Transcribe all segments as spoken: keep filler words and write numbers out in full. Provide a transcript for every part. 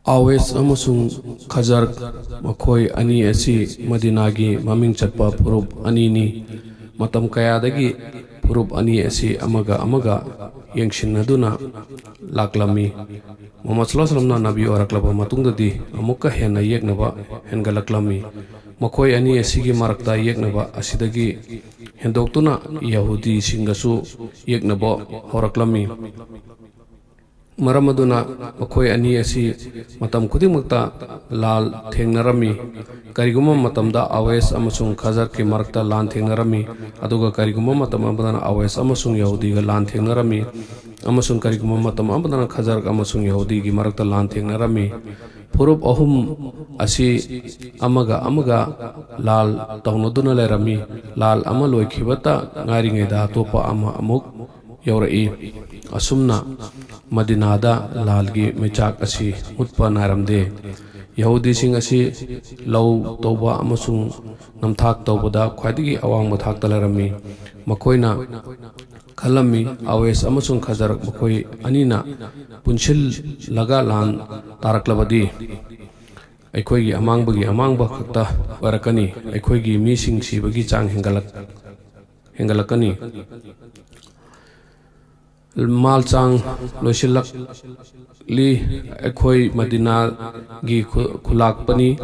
ꯑꯋꯦꯁ ꯑꯃꯁꯨꯡ ꯈꯖꯔꯛ, ꯃꯈꯣꯏ ꯑꯅꯤ ꯑꯁꯤ ꯃꯗꯤꯅꯥꯒꯤ ꯃꯃꯤꯡ ꯆꯠꯄ ꯐꯨꯔꯨꯞ ꯑꯅꯤꯅꯤ꯫ ꯃꯇꯝ ꯀꯌꯥꯗꯒꯤ ꯐꯨꯔꯨꯞ ꯑꯅꯤ ꯑꯁꯤ ꯑꯃꯒ ꯑꯃꯒ ꯌꯦꯡꯁꯤꯟꯅꯗꯨꯅ ꯂꯥꯛꯂꯝꯃꯤ꯫ ꯃꯨꯍꯝꯃꯗ ꯁꯜꯂꯜꯂꯥꯍꯨ ꯑꯂꯥꯏꯍꯤ ꯋꯥꯁꯜꯂꯝꯅ ꯅꯕꯤ ꯑꯣꯏꯔꯛꯂꯕ ꯃꯇꯨꯡꯗꯗꯤ ꯑꯃꯨꯛꯀ ꯍꯦꯟꯅ ꯌꯦꯛꯅꯕ ꯍꯦꯟꯒꯠꯂꯛꯂꯝꯃꯤ꯫ ꯃꯈꯣꯏ ꯑꯅꯤ ꯑꯁꯤꯒꯤ ꯃꯔꯛꯇ ꯌꯦꯛꯅꯕ ꯑꯁꯤꯗꯒꯤ ꯍꯦꯟꯗꯣꯛꯇꯨꯅ ꯌꯍꯨꯗꯤꯁꯤꯡꯒꯁꯨ ꯌꯦꯛꯅꯕ ꯍꯧꯔꯛꯂꯝꯃꯤ꯫ ꯃꯔꯝ ꯑꯗꯨꯅ ꯃꯈꯣꯏ ꯑꯅꯤ ꯑꯁꯤ ꯃꯇꯝ ꯈꯨꯗꯤꯡꯃꯛꯇ ꯂꯥꯟ ꯊꯦꯡꯅꯔꯝꯃꯤ꯫ ꯀꯔꯤꯒꯨꯝꯕ ꯃꯇꯝꯗ ꯑꯋꯦꯁ ꯑꯃꯁꯨꯡ ꯈꯖꯔꯛꯀꯤ ꯃꯔꯛꯇ ꯂꯥꯟ ꯊꯦꯡꯅꯔꯝꯃꯤ, ꯑꯗꯨꯒ ꯀꯔꯤꯒꯨꯝꯕ ꯃꯇꯝ ꯑꯃꯗꯅ ꯑꯋꯦꯁ ꯑꯃꯁꯨꯡ ꯌꯍꯨꯗꯤꯒ ꯂꯥꯟ ꯊꯦꯡꯅꯔꯝꯃꯤ, ꯑꯃꯁꯨꯡ ꯀꯔꯤꯒꯨꯝꯕ ꯃꯇꯝ ꯑꯃꯗꯅ ꯈꯖꯔꯛ ꯑꯃꯁꯨꯡ ꯌꯍꯨꯗꯤꯒꯤ ꯃꯔꯛꯇ ꯂꯥꯟ ꯊꯦꯡꯅꯔꯝꯃꯤ꯫ ꯐꯨꯔꯨꯞ ꯑꯍꯨꯝ ꯑꯁꯤ ꯑꯃꯒ ꯑꯃꯒ ꯂꯥꯟ ꯇꯧꯅꯗꯨꯅ ꯂꯩꯔꯝꯃꯤ꯫ ꯂꯥꯟ ꯑꯃ ꯂꯣꯏꯈꯤꯕꯇ ꯉꯥꯏꯔꯤꯉꯩꯗ ꯑꯇꯣꯞꯄ ꯑꯃ ꯑꯃꯨꯛ ꯌꯧꯔꯛꯏ꯫ ꯑꯁꯨꯝꯅ ꯃꯗꯤꯅꯥꯗ ꯂꯥꯟꯒꯤ ꯃꯩꯆꯥꯛ ꯑꯁꯤ ꯃꯨꯠꯄ ꯅꯥꯏꯔꯝꯗꯦ꯫ ꯌꯍꯨꯗꯤꯁꯤꯡ ꯑꯁꯤ ꯂꯧ ꯇꯧꯕ ꯑꯃꯁꯨꯡ ꯅꯝꯊꯥꯛ ꯇꯧꯕꯗ ꯈ꯭ꯋꯥꯏꯗꯒꯤ ꯑꯋꯥꯡꯕ ꯊꯥꯛꯇ ꯂꯩꯔꯝꯃꯤ꯫ ꯃꯈꯣꯏꯅ ꯈꯜꯂꯝꯃꯤ, "ꯑꯋꯦꯁ ꯑꯃꯁꯨꯡ ꯈꯖꯔꯛ ꯃꯈꯣꯏ ꯑꯅꯤꯅ ꯄꯨꯟꯁꯤꯜꯂꯒ ꯂꯥꯟ ꯇꯥꯔꯛꯂꯕꯗꯤ ꯑꯩꯈꯣꯏꯒꯤ ꯑꯃꯥꯡꯕꯒꯤ ꯑꯃꯥꯡꯕ ꯈꯛꯇ ꯑꯣꯏꯔꯛꯀꯅꯤ, ꯑꯩꯈꯣꯏꯒꯤ ꯃꯤꯁꯤꯡ ꯁꯤꯕꯒꯤ ꯆꯥꯡ ꯍꯦꯟꯒꯠꯂꯛ-, ꯍꯦꯟꯒꯠꯂꯛꯀꯅꯤ꯫ ꯃꯥꯜ ꯆꯥꯡ ꯂꯣꯏꯁꯤꯜꯂꯛꯂꯤ꯫ ꯑꯩꯈꯣꯏ ꯃꯗꯤꯅꯥꯒꯤ ꯈꯨ-, ꯈꯨꯂꯥꯛꯄꯅꯤ꯫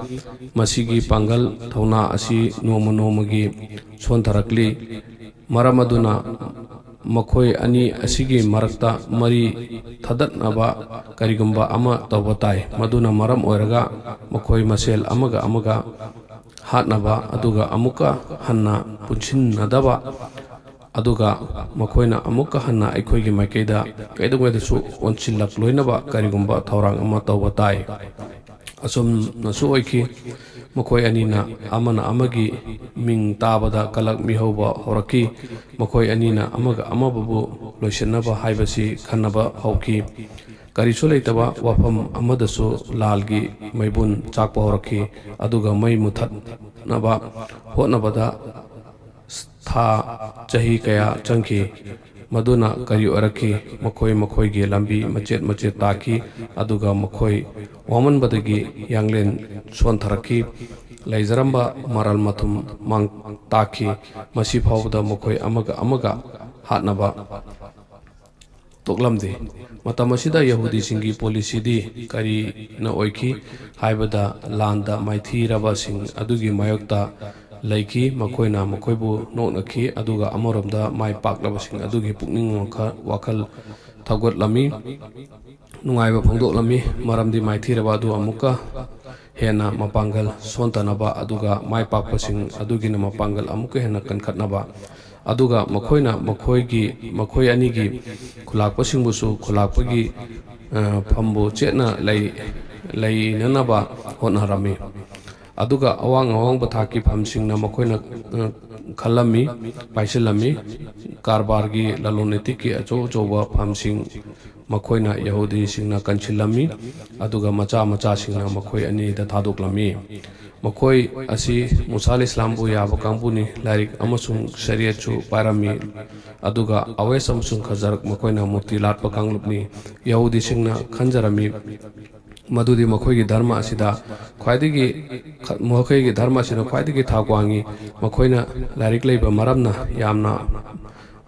ꯃꯁꯤꯒꯤ ꯄꯥꯡꯒꯜ ꯊꯧꯅꯥ ꯑꯁꯤ ꯅꯣꯡꯃ ꯅꯣꯡꯃꯒꯤ ꯁꯣꯟꯊꯔꯛꯂꯤ꯫ ꯃꯔꯝ ꯑꯗꯨꯅ ꯃꯈꯣꯏ ꯑꯅꯤ ꯑꯁꯤꯒꯤ ꯃꯔꯛꯇ ꯃꯔꯤ ꯊꯗꯠꯅꯕ ꯀꯔꯤꯒꯨꯝꯕ ꯑꯃ ꯇꯧꯕ ꯇꯥꯏ꯫ ꯃꯗꯨꯅ ꯃꯔꯝ ꯑꯣꯏꯔꯒ ꯃꯈꯣꯏ ꯃꯁꯦꯜ ꯑꯃꯒ ꯑꯃꯒ ꯍꯥꯠꯅꯕ, ꯑꯗꯨꯒ ꯑꯃꯨꯛꯀ ꯍꯟꯅ ꯄꯨꯟꯁꯤꯟꯅꯗꯕ, ꯑꯗꯨꯒ ꯃꯈꯣꯏꯅ ꯑꯃꯨꯛꯀ ꯍꯟꯅ ꯑꯩꯈꯣꯏꯒꯤ ꯃꯥꯏꯀꯩꯗ ꯀꯩꯗꯧꯉꯩꯗꯁꯨ ꯑꯣꯟꯁꯤꯜꯂꯛꯂꯣꯏꯅꯕ ꯀꯔꯤꯒꯨꯝꯕ ꯊꯧꯔꯥꯡ ꯑꯃ ꯇꯧꯕ ꯇꯥꯏ꯫" ꯑꯁꯨꯝꯅꯁꯨ ꯑꯣꯏꯈꯤ꯫ ꯃꯈꯣꯏ ꯑꯅꯤꯅ ꯑꯃꯅ ꯑꯃꯒꯤ ꯃꯤꯡ ꯇꯥꯕꯗ ꯀꯂꯛ ꯃꯤꯍꯧꯕ ꯍꯧꯔꯛꯈꯤ꯫ ꯃꯈꯣꯏ ꯑꯅꯤꯅ ꯑꯃꯒ ꯑꯃꯕꯨ ꯂꯣꯏꯁꯤꯟꯅꯕ ꯍꯥꯏꯕꯁꯤ ꯈꯟꯅꯕ ꯍꯧꯈꯤ꯫ ꯀꯔꯤꯁꯨ ꯂꯩꯇꯕ ꯋꯥꯐꯝ ꯑꯃꯗꯁꯨ ꯂꯥꯜꯒꯤ ꯃꯩꯕꯨꯟ ꯆꯥꯛꯄ ꯍꯧꯔꯛꯈꯤ, ꯑꯗꯨꯒ ꯃꯩ ꯃꯨꯊꯠꯅꯕ ꯍꯣꯠꯅꯕꯗ ꯊꯥ, ꯆꯍꯤ ꯀꯌꯥ ꯆꯪꯈꯤ꯫ ꯃꯗꯨꯅ ꯀꯔꯤ ꯑꯣꯏꯔꯛꯈꯤ? ꯃꯈꯣꯏ ꯃꯈꯣꯏꯒꯤ ꯂꯝꯕꯤ ꯃꯆꯦꯠ ꯃꯆꯦꯠ ꯇꯥꯈꯤ, ꯑꯗꯨꯒ ꯃꯈꯣꯏ ꯋꯥꯃꯟꯕꯗꯒꯤ ꯌꯥꯡꯂꯦꯟ ꯁꯣꯟꯊꯔꯛꯈꯤ꯫ ꯂꯩꯖꯔꯝꯕ ꯃꯔꯜ ꯃꯊꯨꯝ ꯃꯥꯡ ꯇꯥꯛꯈꯤ꯫ ꯃꯁꯤ ꯐꯥꯎꯕꯗ ꯃꯈꯣꯏ ꯑꯃꯒ ꯑꯃꯒ ꯍꯥꯠꯅꯕ ꯇꯣꯛꯂꯝꯗꯦ꯫ ꯃꯇꯝ ꯑꯁꯤꯗ ꯌꯍꯨꯗꯤꯁꯤꯡꯒꯤ ꯄꯣꯂꯤꯁꯤꯗꯤ ꯀꯔꯤꯅ ꯑꯣꯏꯈꯤ ꯍꯥꯏꯕꯗ, ꯂꯥꯟꯗ ꯃꯥꯏꯊꯤꯔꯕꯁꯤꯡ ꯑꯗꯨꯒꯤ ꯃꯥꯌꯣꯛꯇ ꯂꯩꯈꯤ꯫ ꯃꯈꯣꯏꯅ ꯃꯈꯣꯏꯕꯨ ꯅꯣꯛꯅꯈꯤ, ꯑꯗꯨꯒ ꯑꯃꯔꯣꯝꯗ ꯃꯥꯏ ꯄꯥꯛꯂꯕꯁꯤꯡ ꯑꯗꯨꯒꯤ ꯄꯨꯛꯅꯤꯡ ꯋꯥꯈꯜ, ꯋꯥꯈꯜ ꯊꯧꯒꯠꯂꯝꯃꯤ, ꯅꯨꯡꯉꯥꯏꯕ ꯐꯣꯡꯗꯣꯛꯂꯝꯃꯤ, ꯃꯔꯝꯗꯤ ꯃꯥꯏꯊꯤꯔꯕ ꯑꯗꯨ ꯑꯃꯨꯛꯀ ꯍꯦꯟꯅ ꯃꯄꯥꯡꯒꯜ ꯁꯣꯟꯊꯅꯕ, ꯑꯗꯨꯒ ꯃꯥꯏ ꯄꯥꯛꯄꯁꯤꯡ ꯑꯗꯨꯒꯤꯅ ꯃꯄꯥꯡꯒꯜ ꯑꯃꯨꯛꯀ ꯍꯦꯟꯅ ꯀꯟꯈꯠꯅꯕ, ꯑꯗꯨꯒ ꯃꯈꯣꯏꯅ ꯃꯈꯣꯏꯒꯤ, ꯃꯈꯣꯏ ꯑꯅꯤꯒꯤ ꯈꯨꯂꯥꯛꯄꯁꯤꯡꯕꯨꯁꯨ ꯈꯨꯂꯥꯛꯄꯒꯤ, ꯑ, ꯐꯝꯕꯨ ꯆꯦꯠꯅ ꯂꯩ-, ꯂꯩꯅꯅꯕ ꯍꯣꯠꯅꯔꯝꯃꯤ꯫ ꯑꯗꯨꯒ ꯑꯋꯥꯡ ꯑꯋꯥꯡꯕ ꯊꯥꯛꯀꯤ ꯐꯝꯁꯤꯡꯅ ꯃꯈꯣꯏꯅ, ꯑ, ꯈꯜꯂꯝꯃꯤ, ꯄꯥꯏꯁꯤꯜꯂꯝꯃꯤ꯫ ꯀꯔꯕꯥꯔꯒꯤ ꯂꯂꯣꯟ ꯏꯇꯤꯛꯀꯤ ꯑꯆꯧ ꯑꯆꯧꯕ ꯐꯝꯁꯤꯡ ꯃꯈꯣꯏꯅ ꯌꯍꯨꯗꯤꯁꯤꯡꯅ ꯀꯟꯁꯤꯜꯂꯝꯃꯤ, ꯑꯗꯨꯒ ꯃꯆꯥ ꯃꯆꯥꯁꯤꯡꯅ ꯃꯈꯣꯏ ꯑꯅꯤꯗ ꯊꯥꯗꯣꯛꯂꯝꯃꯤ꯫ ꯃꯈꯣꯏ ꯑꯁꯤ ꯃꯨꯁꯥ ꯑꯂꯤ ꯏꯁꯂꯥꯝꯕꯨ ꯌꯥꯕ ꯀꯥꯡꯕꯨꯅꯤ, ꯂꯥꯏꯔꯤꯛ ꯑꯃꯁꯨꯡ ꯁꯔꯤꯌꯠꯁꯨ ꯄꯥꯏꯔꯝꯃꯤ, ꯑꯗꯨꯒ ꯑꯋꯦꯁ ꯑꯃꯁꯨꯡ ꯈꯖꯔꯛ ꯃꯈꯣꯏꯅ ꯃꯨꯐꯇꯤ ꯂꯥꯠꯄ ꯀꯥꯡꯂꯨꯞꯅꯤ꯫ ꯌꯍꯨꯗꯤꯁꯤꯡꯅ ꯈꯟꯖꯔꯝꯃꯤ, ꯃꯗꯨꯗꯤ ꯃꯈꯣꯏꯒꯤ ꯙꯔꯃ ꯑꯁꯤꯗ ꯈ꯭ꯋꯥꯏꯗꯒꯤ, ꯃꯈꯣꯏꯒꯤ ꯙꯔꯃ ꯑꯁꯤꯅ ꯈ꯭ꯋꯥꯏꯗꯒꯤ ꯊꯥꯛ ꯋꯥꯡꯏ꯫ ꯃꯈꯣꯏꯅ ꯂꯥꯏꯔꯤꯛ ꯂꯩꯕ ꯃꯔꯝꯅ ꯌꯥꯝꯅ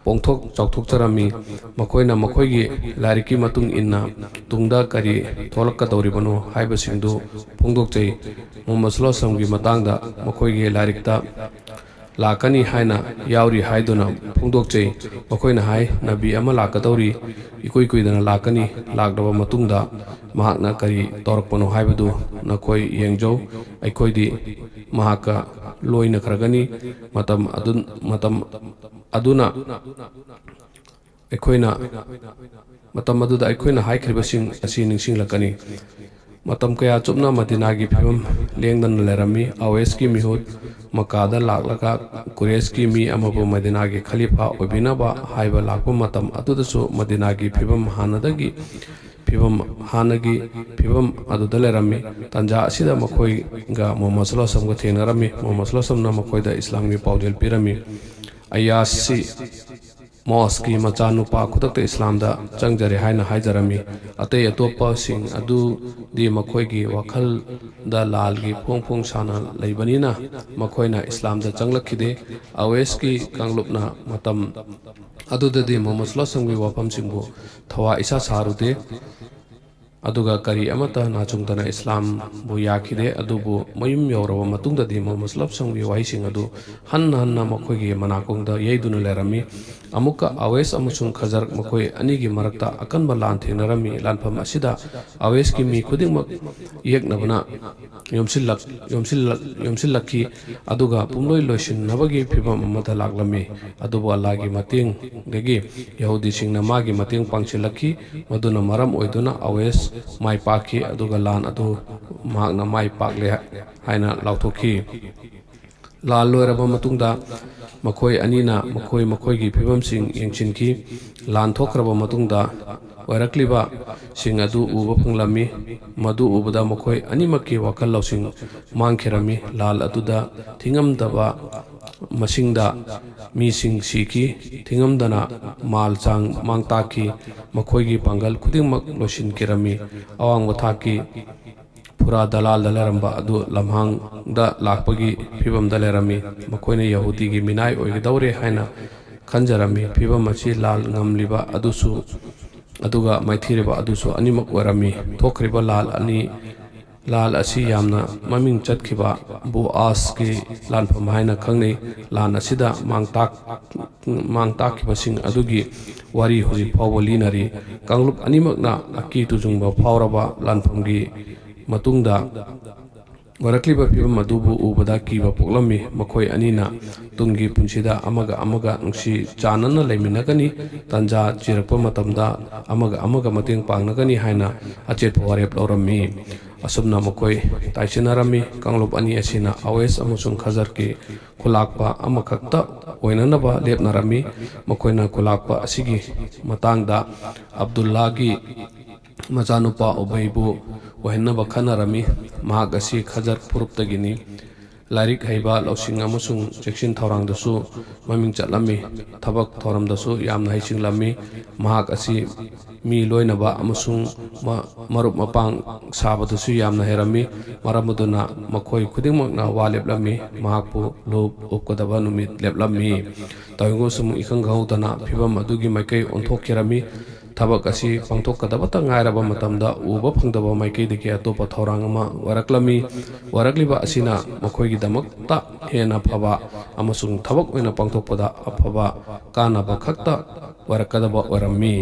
ꯄꯣꯡꯊꯣꯛ ꯆꯥꯎꯊꯣꯛꯆꯔꯝꯃꯤ꯫ ꯃꯈꯣꯏꯅ ꯃꯈꯣꯏꯒꯤ ꯂꯥꯏꯔꯤꯛꯀꯤ ꯃꯇꯨꯡ ꯏꯟꯅ ꯇꯨꯡꯗ ꯀꯔꯤ ꯊꯣꯛꯂꯛꯀꯗꯧꯔꯤꯕꯅꯣ ꯍꯥꯏꯕꯁꯤꯡꯗꯨ ꯐꯣꯡꯗꯣꯛꯆꯩ꯫ ꯃꯨꯍꯝꯃꯗ ꯁꯜꯂꯜꯂꯥꯍꯨ ꯑꯂꯥꯏꯍꯤ ꯋꯥꯁꯜꯂꯝꯒꯤ ꯃꯇꯥꯡꯗ ꯃꯈꯣꯏꯒꯤ ꯂꯥꯏꯔꯤꯛꯇ ꯂꯥꯛꯀꯅꯤ ꯍꯥꯏꯅ ꯌꯥꯎꯔꯤ ꯍꯥꯏꯗꯨꯅ ꯐꯣꯡꯗꯣꯛꯆꯩ꯫ ꯃꯈꯣꯏꯅ ꯍꯥꯏ, "ꯅꯕꯤ ꯑꯃ ꯂꯥꯛꯀꯗꯧꯔꯤ, ꯏꯀꯨꯏ ꯀꯨꯏꯗꯅ ꯂꯥꯛꯀꯅꯤ, ꯂꯥꯛꯂꯕ ꯃꯇꯨꯡꯗ ꯃꯍꯥꯛꯅ ꯀꯔꯤ ꯇꯧꯔꯛꯄꯅꯣ ꯍꯥꯏꯕꯗꯨ ꯅꯈꯣꯏ ꯌꯦꯡꯖꯧ꯫ ꯑꯩꯈꯣꯏꯗꯤ ꯃꯍꯥꯛꯀ ꯂꯣꯏꯅꯈ꯭ꯔꯒꯅꯤ꯫ ꯃꯇꯝ ꯑꯗꯨ, ꯃꯇꯝ ꯑꯗꯨꯅ ꯑꯩꯈꯣꯏꯅ, ꯃꯇꯝ ꯑꯗꯨꯗ ꯑꯩꯈꯣꯏꯅ ꯍꯥꯏꯈ꯭ꯔꯤꯕꯁꯤꯡ ꯑꯁꯤ ꯅꯤꯡꯁꯤꯡꯂꯛꯀꯅꯤ꯫" ꯃꯇꯝ ꯀꯌꯥ ꯆꯨꯞꯅ ꯃꯗꯤꯅꯥꯒꯤ ꯐꯤꯕꯝ ꯂꯦꯡꯗꯅ ꯂꯩꯔꯝꯃꯤ꯫ ꯑꯋꯦꯁꯀꯤ ꯃꯤꯍꯨꯠ ꯃꯀꯥꯗ ꯂꯥꯛꯂꯒ ꯀꯨꯔꯦꯁꯀꯤ ꯃꯤ ꯑꯃꯕꯨ ꯃꯗꯤꯅꯥꯒꯤ ꯈꯂꯤꯐꯥ ꯑꯣꯏꯕꯤꯅꯕ ꯍꯥꯏꯕ ꯂꯥꯛꯄ ꯃꯇꯝ ꯑꯗꯨꯗꯁꯨ ꯃꯗꯤꯅꯥꯒꯤ ꯐꯤꯕꯝ ꯍꯥꯟꯅꯗꯒꯤ, ꯐꯤꯕꯝ ꯍꯥꯟꯅꯒꯤ ꯐꯤꯕꯝ ꯑꯗꯨꯗ ꯂꯩꯔꯝꯃꯤ꯫ ꯇꯥꯟꯖꯥ ꯑꯁꯤꯗ ꯃꯈꯣꯏꯒ ꯃꯨꯍꯝꯃꯗ ꯁꯜꯂꯜꯂꯥꯍꯨ ꯑꯂꯥꯏꯍꯤ ꯋꯥꯁꯜꯂꯝꯒ ꯊꯦꯡꯅꯔꯝꯃꯤ꯫ ꯃꯨꯍꯝꯃꯗ ꯁꯜꯂꯜꯂꯥꯍꯨ ꯑꯂꯥꯏꯍꯤ ꯋꯥꯁꯜꯂꯝꯅ ꯃꯈꯣꯏꯗ ꯏꯁꯂꯥꯝꯒꯤ ꯄꯥꯎꯖꯦꯜ ꯄꯤꯔꯝꯃꯤ꯫ ꯑꯌꯥꯁꯤ ꯃꯣꯁꯀꯤ ꯃꯆꯥꯅꯨꯄꯥ ꯈꯨꯗꯛꯇ ꯏꯁꯂꯥꯝꯗ ꯆꯪꯖꯔꯦ ꯍꯥꯏꯅ ꯍꯥꯏꯖꯔꯝꯃꯤ꯫ ꯑꯇꯩ ꯑꯇꯣꯞꯄꯁꯤꯡ ꯑꯗꯨꯗꯤ ꯃꯈꯣꯏꯒꯤ ꯋꯥꯈꯜꯗ ꯂꯥꯜꯒꯤ ꯐꯣꯡ ꯐꯣꯡ ꯁꯥꯅ ꯂꯩꯕꯅꯤꯅ ꯃꯈꯣꯏꯅ ꯏꯁꯂꯥꯝꯗ ꯆꯪꯂꯛꯈꯤꯗꯦ꯫ ꯑꯋꯦꯁꯀꯤ ꯀꯥꯡꯂꯨꯞꯅ ꯃꯇꯝ ꯑꯗꯨꯗꯗꯤ ꯃꯨꯍꯝꯃꯗ ꯁꯜꯂꯜꯂꯥꯍꯨ ꯑꯂꯥꯏꯍꯤ ꯋꯥꯁꯜꯂꯝꯒꯤ ꯋꯥꯐꯝꯁꯤꯡꯕꯨ ꯊꯋꯥ ꯏꯁꯥ ꯁꯥꯔꯨꯗꯦ꯫ ꯑꯗꯨꯒ ꯀꯔꯤ ꯑꯃꯠꯇ ꯅꯥꯆꯨꯡꯗꯅ ꯏꯁꯂꯥꯝꯕꯨ ꯌꯥꯈꯤꯗꯦ꯫ ꯑꯗꯨꯕꯨ ꯃꯌꯨꯝ ꯌꯧꯔꯕ ꯃꯇꯨꯡꯗꯗꯤ ꯃꯨꯍꯝꯃꯗ ꯁꯜꯂꯜꯂꯥꯍꯨ ꯑꯂꯥꯏꯍꯤ ꯋꯥꯁꯜꯂꯝꯒꯤ ꯋꯥꯍꯩꯁꯤꯡ ꯑꯗꯨ ꯍꯟꯅ ꯍꯟꯅ ꯃꯈꯣꯏꯒꯤ ꯃꯅꯥꯀꯣꯡꯗ ꯌꯩꯗꯨꯅ ꯂꯩꯔꯝꯃꯤ꯫ ꯑꯃꯨꯛꯀ ꯑꯋꯦꯁ ꯑꯃꯁꯨꯡ ꯈꯖꯔꯛ ꯃꯈꯣꯏ ꯑꯅꯤꯒꯤ ꯃꯔꯛꯇ ꯑꯀꯟꯕ ꯂꯥꯟ ꯊꯦꯡꯅꯔꯝꯃꯤ꯫ ꯂꯥꯟꯐꯝ ꯑꯁꯤꯗ ꯑꯋꯦꯁꯀꯤ ꯃꯤ ꯈꯨꯗꯤꯡꯃꯛ ꯌꯦꯛꯅꯕꯅ ꯌꯣꯝꯁꯤꯜꯂꯛ-, ꯌꯣꯝꯁꯤꯜꯂꯛ-, ꯌꯣꯝꯁꯤꯜꯂꯛꯈꯤ, ꯑꯗꯨꯒ ꯄꯨꯝꯂꯣꯏ ꯂꯣꯏꯁꯤꯟꯅꯕꯒꯤ ꯐꯤꯚꯝ ꯑꯃꯗ ꯂꯥꯛꯂꯝꯃꯤ꯫ ꯑꯗꯨꯕꯨ ꯑꯜꯂꯥꯍꯒꯤ ꯃꯇꯦꯡꯗꯒꯤ ꯌꯍꯨꯗꯤꯁꯤꯡꯅ ꯃꯥꯒꯤ ꯃꯇꯦꯡ ꯄꯥꯡꯁꯤꯜꯂꯛꯈꯤ꯫ ꯃꯗꯨꯅ ꯃꯔꯝ ꯑꯣꯏꯗꯨꯅ ꯑꯋꯦꯁ ꯃꯥꯏ ꯄꯥꯛꯈꯤ, ꯑꯗꯨꯒ ꯂꯥꯟ ꯑꯗꯨ ꯃꯍꯥꯛꯅ ꯃꯥꯏ ꯄꯥꯛꯂꯦ ꯍꯥꯏꯅ ꯂꯥꯎꯊꯣꯛꯈꯤ꯫ ꯂꯥꯟ ꯂꯣꯏꯔꯕ ꯃꯇꯨꯡꯗ ꯃꯈꯣꯏ ꯑꯅꯤꯅ ꯃꯈꯣꯏ ꯃꯈꯣꯏꯒꯤ ꯐꯤꯕꯝꯁꯤꯡ ꯌꯦꯡꯁꯤꯟꯈꯤ꯫ ꯂꯥꯟ ꯊꯣꯛꯈ꯭ꯔꯕ ꯃꯇꯨꯡꯗ ꯑꯣꯏꯔꯛꯂꯤꯕꯁꯤꯡ ꯑꯗꯨ ꯎꯕ ꯐꯪꯂꯝꯃꯤ꯫ ꯃꯗꯨ ꯎꯕꯗ ꯃꯈꯣꯏ ꯑꯅꯤꯃꯛꯀꯤ ꯋꯥꯈꯜ ꯂꯧꯁꯤꯡ ꯃꯥꯡꯈꯤꯔꯝꯃꯤ꯫ ꯂꯥꯟ ꯑꯗꯨꯗ ꯊꯤꯉꯝꯗꯕ ꯃꯁꯤꯡꯗ ꯃꯤꯁꯤꯡ ꯁꯤꯈꯤ꯫ ꯊꯤꯉꯝꯗꯅ ꯃꯥꯜ ꯆꯥꯡ ꯃꯥꯡ ꯇꯥꯛꯈꯤ꯫ ꯃꯈꯣꯏꯒꯤ ꯄꯥꯡꯒꯜ ꯈꯨꯗꯤꯡꯃꯛ ꯂꯣꯏꯁꯤꯟꯈꯤꯔꯝꯃꯤ꯫ ꯑꯋꯥꯡꯕ ꯊꯥꯛꯀꯤ ꯐꯨꯔꯥ ꯗꯂꯥꯜꯗ ꯂꯩꯔꯝꯕ ꯑꯗꯨ ꯂꯝꯍꯥꯡꯗ ꯂꯥꯛꯄꯒꯤ ꯐꯤꯕꯝꯗ ꯂꯩꯔꯝꯃꯤ꯫ ꯃꯈꯣꯏꯅ ꯌꯍꯨꯗꯤꯒꯤ ꯃꯤꯅꯥꯏ ꯑꯣꯏꯒꯗꯧꯔꯦ ꯍꯥꯏꯅ ꯈꯟꯖꯔꯝꯃꯤ꯫ ꯐꯤꯕꯝ ꯑꯁꯤ ꯂꯥꯜ ꯉꯝꯂꯤꯕ ꯑꯗꯨꯁꯨ, ꯑꯗꯨꯒ ꯃꯥꯏꯊꯤꯔꯤꯕ ꯑꯗꯨꯁꯨ ꯑꯅꯤꯃꯛ ꯑꯣꯏꯔꯝꯃꯤ꯫ ꯊꯣꯛꯈ꯭ꯔꯤꯕ ꯂꯥꯜ ꯑꯅꯤ, ꯂꯥꯜ ꯑꯁꯤ ꯌꯥꯝꯅ ꯃꯃꯤꯡ ꯆꯠꯈꯤꯕ ꯕꯣꯑꯥꯁꯀꯤ ꯂꯥꯟꯐꯝ ꯍꯥꯏꯅ ꯈꯪꯅꯩ꯫ ꯂꯥꯟ ꯑꯁꯤꯗ ꯃꯥꯡ ꯇꯥꯛ-, ꯃꯥꯡ ꯇꯥꯛꯈꯤꯕꯁꯤꯡ ꯑꯗꯨꯒꯤ ꯋꯥꯔꯤ ꯍꯧꯖꯤꯛ ꯐꯥꯎꯕ ꯂꯤꯅꯔꯤ꯫ ꯀꯥꯡꯂꯨꯞ ꯑꯅꯤꯃꯛꯅ ꯑꯀꯤ ꯇꯨꯖꯨꯡꯕ ꯐꯥꯎꯔꯕ ꯂꯥꯟꯐꯝꯒꯤ ꯃꯇꯨꯡꯗ ꯑꯣꯏꯔꯛꯂꯤꯕ ꯐꯤꯕꯝ ꯑꯗꯨꯕꯨ ꯎꯕꯗ ꯀꯤꯕ ꯄꯣꯛꯂꯝꯃꯤ꯫ ꯃꯈꯣꯏ ꯑꯅꯤꯅ ꯇꯨꯡꯒꯤ ꯄꯨꯟꯁꯤꯗ ꯑꯃꯒ ꯑꯃꯒ ꯅꯨꯡꯁꯤ ꯆꯥꯟꯅꯅ ꯂꯩꯃꯤꯟꯅꯒꯅꯤ, ꯇꯟꯖꯥ ꯆꯤꯔꯛꯄ ꯃꯇꯝꯗ ꯑꯃꯒ ꯑꯃꯒ ꯃꯇꯦꯡ ꯄꯥꯡꯅꯒꯅꯤ ꯍꯥꯏꯅ ꯑꯆꯦꯠꯄ ꯋꯥꯔꯦꯞ ꯂꯧꯔꯝꯃꯤ꯫ ꯑꯁꯨꯝꯅ ꯃꯈꯣꯏ ꯇꯥꯏꯁꯤꯟꯅꯔꯝꯃꯤ꯫ ꯀꯥꯡꯂꯨꯞ ꯑꯅꯤ ꯑꯁꯤꯅ ꯑꯋꯦꯁ ꯑꯃꯁꯨꯡ ꯈꯖꯔꯀꯤ ꯈꯨꯂꯥꯛꯄ ꯑꯃꯈꯛꯇ ꯑꯣꯏꯅꯅꯕ ꯂꯦꯞꯅꯔꯝꯃꯤ꯫ ꯃꯈꯣꯏꯅ ꯈꯨꯂꯥꯛꯄ ꯑꯁꯤꯒꯤ ꯃꯇꯥꯡꯗ ꯑꯕꯗꯨꯜꯂꯥꯒꯤ ꯃꯆꯥꯅꯨꯄꯥ ꯎꯕꯩꯕꯨ ꯑꯣꯏꯍꯟꯅꯕ ꯈꯟꯅꯔꯝꯃꯤ꯫ ꯃꯍꯥꯛ ꯑꯁꯤ ꯈꯖꯔ ꯐꯨꯔꯨꯞꯇꯒꯤꯅꯤ꯫ ꯂꯥꯏꯔꯤꯛ ꯍꯩꯕ, ꯂꯧꯁꯤꯡ ꯑꯃꯁꯨꯡ ꯆꯦꯛꯁꯤꯟ ꯊꯧꯔꯥꯡꯗꯁꯨ ꯃꯃꯤꯡ ꯆꯠꯂꯝꯃꯤ꯫ ꯊꯕꯛ ꯊꯧꯔꯝꯗꯁꯨ ꯌꯥꯝꯅ ꯍꯩꯁꯤꯡꯂꯝꯃꯤ꯫ ꯃꯍꯥꯛ ꯑꯁꯤ ꯃꯤ ꯂꯣꯏꯅꯕ ꯑꯃꯁꯨꯡ ꯃ-, ꯃꯔꯨꯞ ꯃꯄꯥꯡ ꯁꯥꯕꯗꯁꯨ ꯌꯥꯝꯅ ꯍꯩꯔꯝꯃꯤ꯫ ꯃꯔꯝ ꯑꯗꯨꯅ ꯃꯈꯣꯏ ꯈꯨꯗꯤꯡꯃꯛꯅ ꯋꯥ ꯂꯦꯞꯂꯝꯃꯤ꯫ ꯃꯍꯥꯛꯄꯨ ꯂꯨꯞ ꯎꯞꯀꯗꯕ ꯅꯨꯃꯤꯠ ꯂꯦꯞꯂꯝꯃꯤ꯫ ꯇꯧꯏꯒꯨꯝꯕꯁꯨꯡ ꯏꯈꯪ ꯈꯪꯍꯧꯗꯅ ꯐꯤꯚꯝ ꯑꯗꯨꯒꯤ ꯃꯥꯏꯀꯩ ꯑꯣꯟꯊꯣꯛꯈꯤꯔꯝꯃꯤ꯫ ꯊꯕꯛ ꯑꯁꯤ ꯄꯥꯡꯊꯣꯛꯀꯗꯕꯇ ꯉꯥꯏꯔꯕ ꯃꯇꯝꯗ ꯎꯕ ꯐꯪꯗꯕ ꯃꯥꯏꯀꯩꯗꯒꯤ ꯑꯇꯣꯞꯄ ꯊꯧꯔꯥꯡ ꯑꯃ ꯑꯣꯏꯔꯛꯂꯝꯃꯤ꯫ ꯑꯣꯏꯔꯛꯂꯤꯕ ꯑꯁꯤꯅ ꯃꯈꯣꯏꯒꯤꯗꯃꯛꯇ ꯍꯦꯟꯅ ꯐꯕ ꯑꯃꯁꯨꯡ ꯊꯕꯛ ꯑꯣꯏꯅ ꯄꯥꯡꯊꯣꯛꯄꯗ ꯑꯐꯕ ꯀꯥꯟꯅꯕ ꯈꯛꯇ ꯑꯣꯏꯔꯛꯀꯗꯕ ꯑꯣꯏꯔꯝꯃꯤ꯫